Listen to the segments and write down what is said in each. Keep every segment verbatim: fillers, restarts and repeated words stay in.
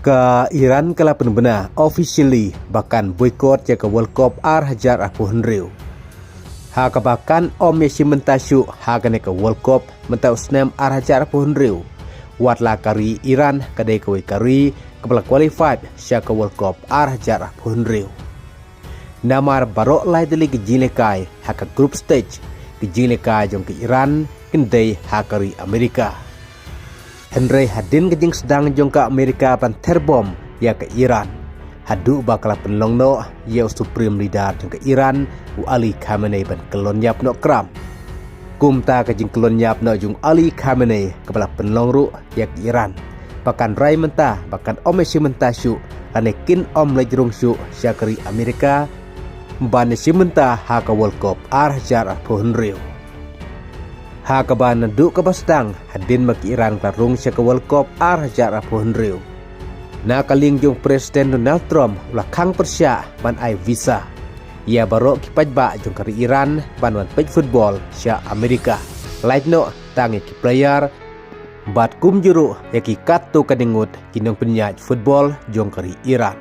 Ka Iran ka la pynbna officially ba kan boycott ïa ka World Cup ar hajar arphew hynriew. Ha kaba kan ym ïashim bynta shuh ha kane ka World Cup mynta u snem ar hajar arphew hynriew. Wat la ka ri Iran ka dei kawei ka ri kaba la qualify sha ka World Cup ar hajar arphew hynriew. Namar baroh lai tylli ki jingïalehkai ha ka group stage, ki jingïalehkai jong ka Iran kin dei ha ka ri Amerika. Hynrei hadien ka jingsdang jong ka Amerika ban ther bom ïa ka Iran, haduh ba ka la pynlong noh ïa u supreme leader jong ka Iran, u Ali Khamenei, ban kyllon ïap noh kram. Kumta ka jingkyllon ïap noh jong u Ali Khamenei kaba la pynlong ruh ïa ka Iran ba kan rai mynta ba kan ym ïashim bynta shuh lane kin ym leit rung shuh sha ka ri Amerika ban ïashim bynta ha ka World Cup ar hajar arphew hynriew. Ha kaba naduh kaba sdang hadien ba ka Iran ka la rung sha ka World Cup ar hajar arphew hynriew, na ka liang jong u President Donald Trump u la khang pyrshah ban ai visa ïa baroh ki paidbah jong ka ri Iran ban wan peit football sha Amerika, lait noh tang ïa ki player bad kumjuh ruh ïa ki katto katne ngut ki nongpynïaid football jong ka ri Iran.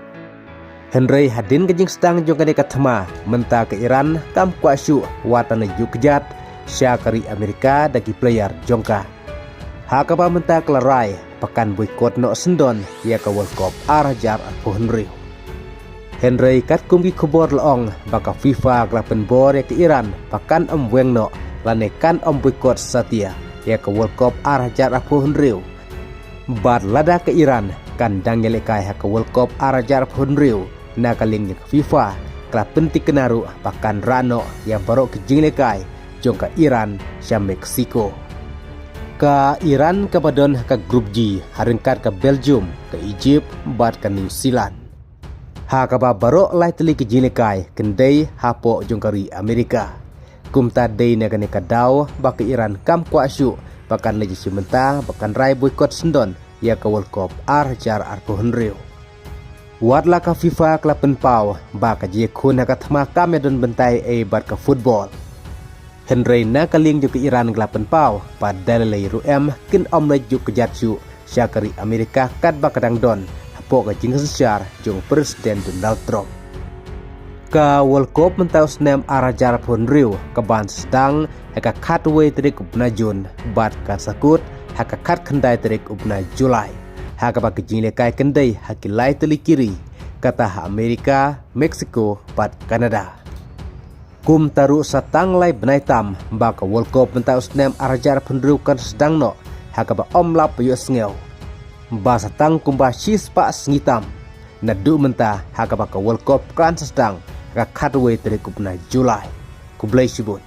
Hynrei hadien ka jingsdang jong kane ka thma, mynta ka Iran kam kwah shuh wat ban ïajuh kjat sha ka ri Amerika da ki player jong ka. Ha kaba mynta ka la rai ba kan boycott noh syndon ïa ka World Cup ar hajar arphew hynriew. Hynrei katkum ki khubor la ong ba ka FIFA ka la pynbor ïa ka Iran ba kan ym weng noh lane kan ym boycott satia ïa ka World Cup ar hajar arphew hynriew. Bad lada ka Iran kan dang ïalehkai ha ka World Cup ar hajar arphew hynriew, na ka liang jong ka FIFA ka la pynthikna ruh ba kan rah noh ïa baroh ki jingïalehkai jong ka Iran sha Mexico. Ka Iran kaba don ha ka Group G ha ryngkat ka Belgium, ka Egypt bad ka New Zealand. Ha kaba baroh lai tylli ki jingïalehkai kin dei hapoh jong ka ri Amerika. Kumta dei na kane ka daw ba ka Iran kam kwah shuh ba kan leit ïashim bynta, ba kan rai boycott syndon ïa ka World Cup ar hajar arphew hynriew. Wat la ka FIFA ka la pynpaw ba ka jingïakhun ha ka thma kam ïadon bynta ei bad ka football. Hynrei na ka liang jong ka Iran ka la pynpaw ba da lei lei ruh em, kin ym leit juh kjat shuh sha ka ri Amerika katba ka dang don hapoh ka jingsynshar jong u President Donald Trump. Ka World Cup mynta u snem ar hajar arphew hynriew ka ban sdang ha ka khatwei tarik u bnai Jun bad kan sa kut ha ka khatkhyndai tarik u bnai July, ha kaba ka jingïalehkai kan dei ha ki lai tylli ki ri, kata ha Amerika, Mexico bad Canada. Kumta ruh sa tang lai bnai tam ba ka World Cup mynta u snem ar hajar arphew hynriew kan sdang noh ha kaba ym lap ïohsngew. Ba sa tang kumba shispah sngi tam naduh mynta ha kaba ka World Cup kan sa sdang ha ka khatwei tarik u bnai July. Khublei shibun.